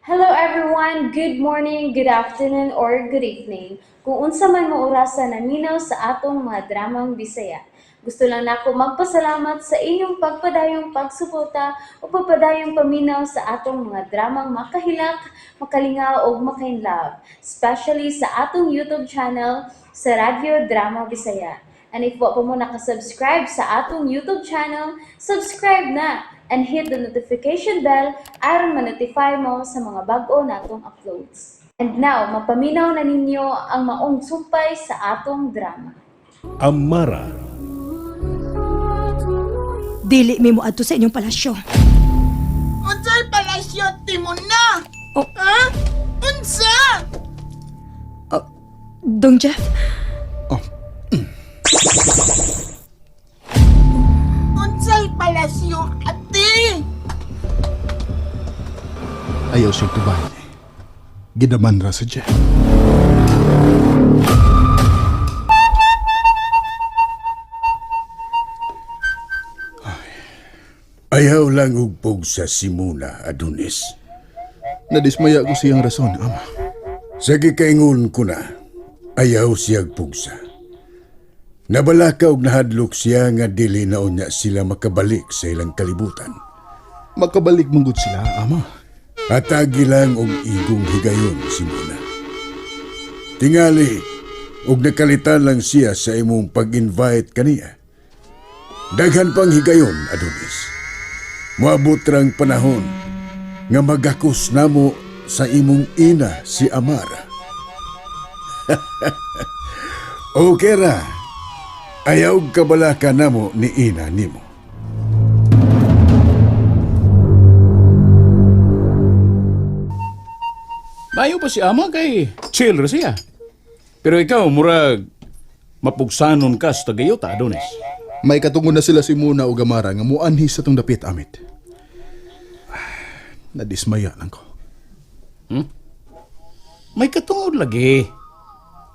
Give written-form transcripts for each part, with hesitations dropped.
Hello everyone! Good morning, good afternoon, or good evening. Kung unsa man mo orasa naminaw sa atong mga dramang Bisaya. Gusto lang nako magpasalamat sa inyong pagpadayong pagsuporta o pagpadayong paminaw sa atong mga dramang makahilak, makalingaw ug makainlove, especially sa atong YouTube channel sa Radyo Drama Bisaya. And if wa pa mo nakasubscribe sa atong YouTube channel, subscribe na and hit the notification bell aron ma-notify mo sa mga bag-o natong uploads. And now, mapaminaw na ninyo ang maong sumpay sa atong drama. Amara. Dili mi moadto sa inyong palasyo. Unsay palasyo Timon na? Oh. Ha? Unsa? Dong Jeff, Unsay palasyo ate? Ayaw siyang tubay. Gidaman ra sa Jeff. Ayaw lang ugpog sa Simuna, Adonis. Nadismaya ko siyang rason, ama. Sa gikaingon ko na, ayaw siyag pugsa. Nabalaka og nahadlok siya nga dili na unya sila makabalik sa ilang kalibutan. Makabalik manggod sila, ama. Atagi lang og igong higayon, Simuna. Tingali, og nakalitan lang siya sa imong pag-invite kaniya. Daghan pang higayon, Adonis. Moabot rang panahon nga magakos namo sa imong ina si Amara. Okay ra. Ayaw kabalaka namo ni ina nimo. Mayo pa si ama kay chill ra siya. Pero ikaw, murag mapugsanon ka sa tagayota, Adonis. May katungod na sila si Muna o Gamara nga muanhi sa tong dapit, amit. Nadismaya lang ko. May katungod lagi.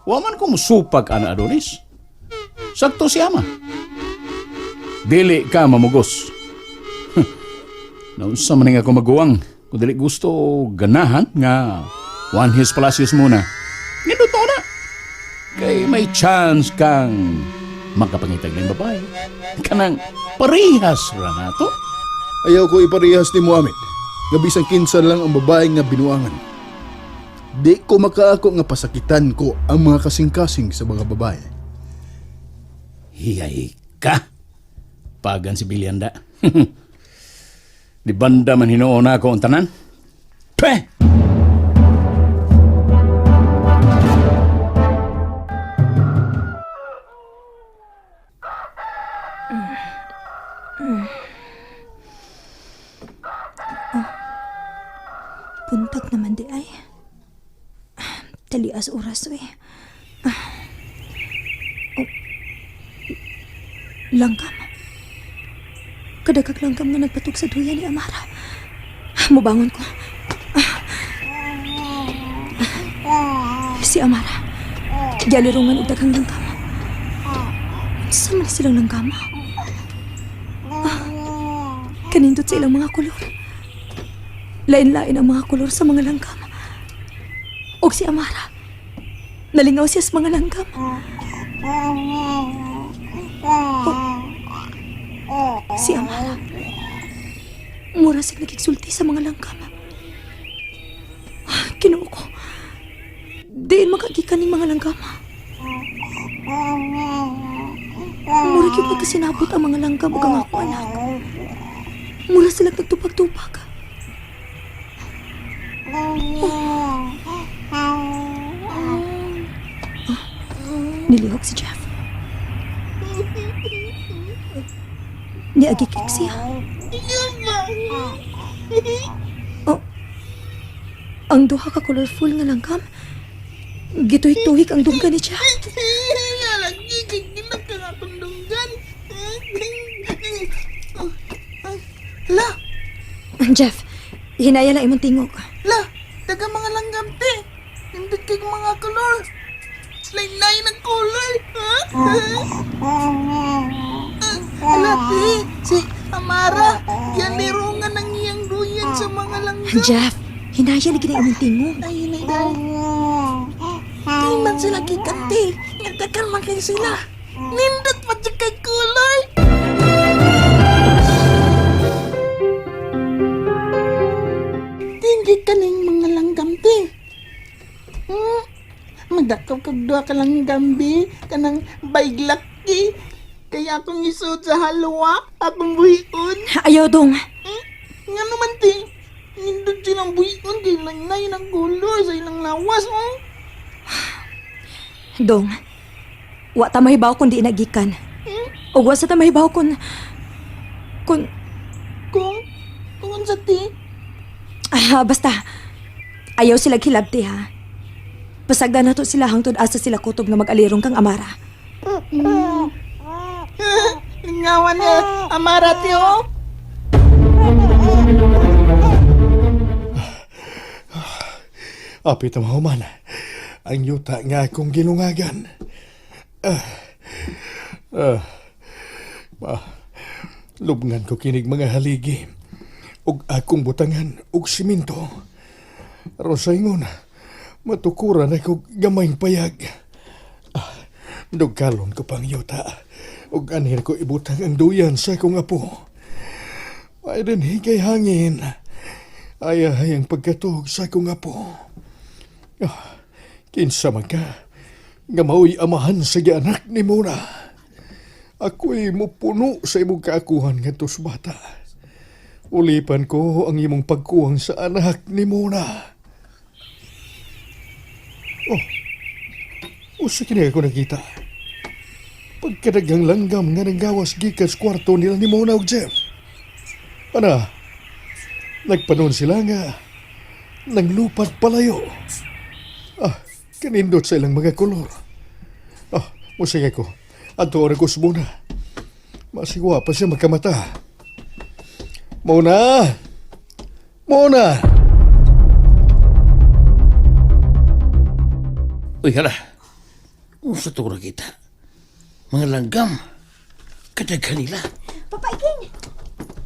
Wa man ko musupag ana, Adonis. Sakto si ama. Dili ka mamugos. Naunsa man nga ako maguwang. Kung dili gusto ganahan nga one his palacios muna. Nindot na. Kay may chance kang makapangitag ng babae. Kanang parehas ra nato. Ayaw ko iparehas ni Muhammad. Nga bisan kinsa lang ang babae nga binuangan. Di ko makaako nga pasakitan ko ang mga kasing-kasing sa mga babae. Hiyay ka. Pagan si Bilyanda. Di banda man hinuon ako ang tanan. Peh! Buntag naman di ay. Talias oras eh. Oh. Langgam. Kadagag langgam nga nagpatok sa duya ni Amara. Mubangon ko. Si Amara. Gialirungan og daghang langgam. Unsa man silang langgama? Kanindot sa ilang mga kolor. Lain-lain ang mga kolor sa mga langgam. Og si Amara, nalingaw siya sa mga langgam. Oh, si Amara, mura siya nagigsulti sa mga langgam. Kinuo ko, diin makagikan ning mga langgam. Mura gyud pagkasinabot ang mga langgam ug ang ako anak. Mura sila nagtupag-tupag. Nilihok si Jeff. Niagikik siya. Oh, ang duha ka colorful nga langgam. Gituhik-tuhik ang dunggan ni Jeff. Lagi giginak ka nga akong dunggan. La, Jeff, hinaya lang imong tingog. la, taga mga langgam te. Nindot kay mga kolor. Lain-lain ang color. Ha? Ala te, si Amara, gialirungan ang iyang duyan sa mga langgam. Jeff, Hinaya lagi na imong tingog. Ay, inay day. Di man sila gigante. Nagdakan man kay sila. Nindot pa dyan kay kulay. Tinggi ka ning mga langgam, te. Magdakaw kag duha ka langgam, bi. Kanang baiglaki. Kaya akong isuot sa halwa, akong buhion. Ayaw dong. Nga naman, te. Nindot silang buhion kay lainay ng color sa ilang lawas, oh. Dong. Wa ta mahibaw kun di nagikan. Ug wa sa ta mahibaw kun Kung unsa ti? ah, basta ayaw sila hilabti ha. Pasagdan nato sila hangtod asa sila kutob nga mag-alirong kang Amara. Lingawan niya, Amara ti oh. Apit ang mahuman. Ang yuta nga akong gilungagan. Ah, ah, ma, lubngan ko kinig mga haligi. Ug akong butangan ug siminto. Aron sa ingon, matukuran ako gamayng payag. Ah, dugkalon ko pang yuta. Ug anhin ko ibutang ang duyan sa akong apo. Ay din higay hangin. Ayahay ang pagkatuog sa akong apo. Ah, kinsa man ka, nga mao'y amahan sa gianak ni Mona. Ako'y mupuno sa imong kaakuhan ngadto sa bata. Ulipan ko ang imong pagkuhang sa anak ni Mona. Oh, usa kini ako nakita. Pagkadagang langgam nga nanggawas gikan sa kwarto nila ni Mona ug Jeff. Ana, nagpanon sila nga nanglupat palayo. Ah, kanindot sa ilang mga kolor. Ah, musaya ko. Adto ora ko sa muna. Masigwa pa siya magkamata. Mona! Mona! Uy, hala. Unsa to ko nakita? Mga langgam. Kadaghan nila. Papa Iking,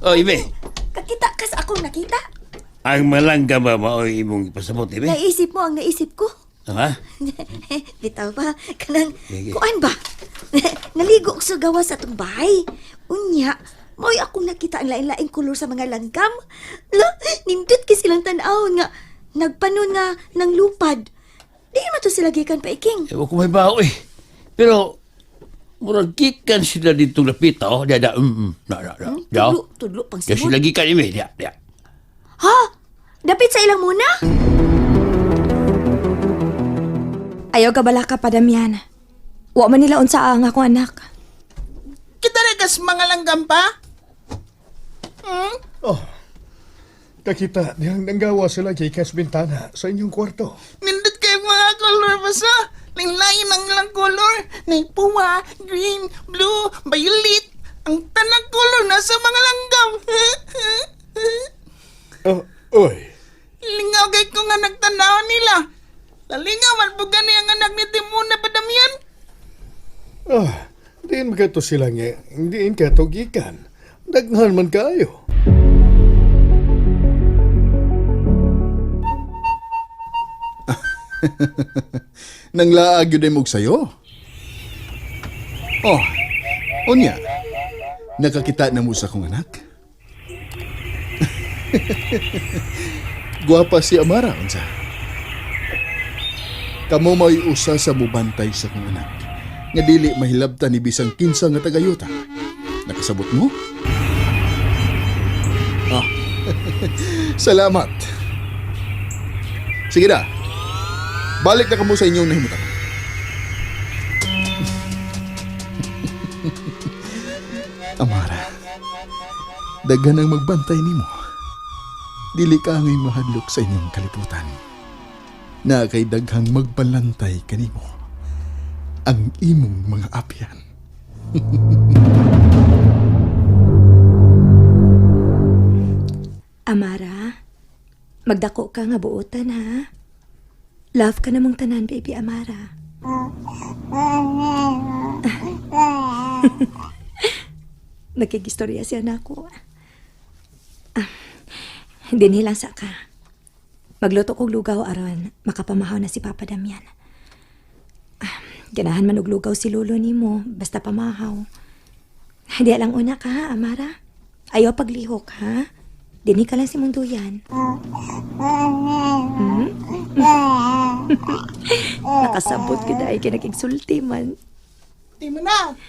Oh, Ibe. kakita kas akong nakita. Ang malanggam ba mao'y imong ipasabot, Ibe? Naisip mo ang naisip ko. Ha? Bitaw ba? Kanang, Sige. kuan ba? Naligo ko sa gawas sa atong bahay. Unya, mo'y akong nakita ang lain-laing kolor sa mga langgam. La, nindot kay silang tan-aw nga nagpanon nga ng lupad. Di man to sila gikan pa Iking. Ewan ko may bao eh. Pero, murag gikan sila dito lapita, oh. Diya, diya, Na, na, na. Diya, Tudlo, tudlo pang Diya simod. sila gikan, Ibe. Diya, diya. Ha? Dapit sa ilang muna? Ayaw ka bala ka pa, Damian. Wa man nila unsa ang akong anak. Kita na kas mga langgam pa? Oh, kakita niyang nanggawa sila kay Kas Bintana sa inyong kwarto. Nindot kay mga color basta. Lain-lain ang ilang color. Nay puwa, green, blue, violet. Ang tanang color nasa mga langgam. Oh, oy. Lingaw kay ko nga nagtanaw nila. Lalingaw man po gani ang anak ni Timuna Padamian. Ah, diin ka to sila nga, diin ka to gikan. Daghan man kaayo. Nanglaag yun ay mog sayo. Oh, unya. Nakakita na mo sa kong anak. Guwapa si Amara, unsa. Kamo may usa sa mubantay sa kong anak. Nga dili mahilabtan ni bisang kinsa nga tagayuta. Nakasabot mo? Ah. Salamat. Sige na. Balik na kamo sa inyong nahimutan. Amara, daghan ang magbantay nimo. Dili ka ngay mahadlok sa inyong kalibutan. Na kay daghang magbalantay kanimo. Ang imong mga apyan. Amara, magdako ka nga buotan ha. Love ka namang tanan, baby Amara. Nagkigistorya siya na ako. Ah, dinhi lang sa ka. Magluto kog lugaw aron makapamahaw na si Papa Damian. Ah, ganahan man og lugaw si lolo nimo, basta pamahaw. Hindi lang una ka ha, Amara. Ayaw paglihok ha. Dinhi ka lang si Munduyan. Nakasabot ka dahil kinakigsulti man. Di mo na.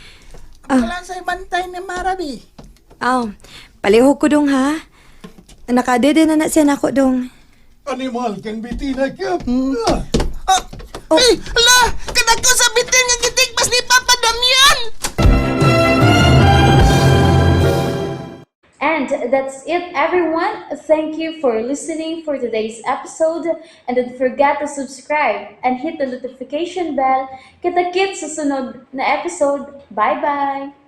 Ah. Ako lang sa bantay ni Marabi. Aw, palihog ko dong ha. Nakadede na na siya nako dong. Animal kang bitina ka. Ah, Ay, ala! Kadako sa bitin nga gitigpas ni Papa Damian! And that's it, everyone. Thank you for listening for today's episode. And don't forget to subscribe and hit the notification bell. Kita-kits sa sunod na episode. Bye-bye!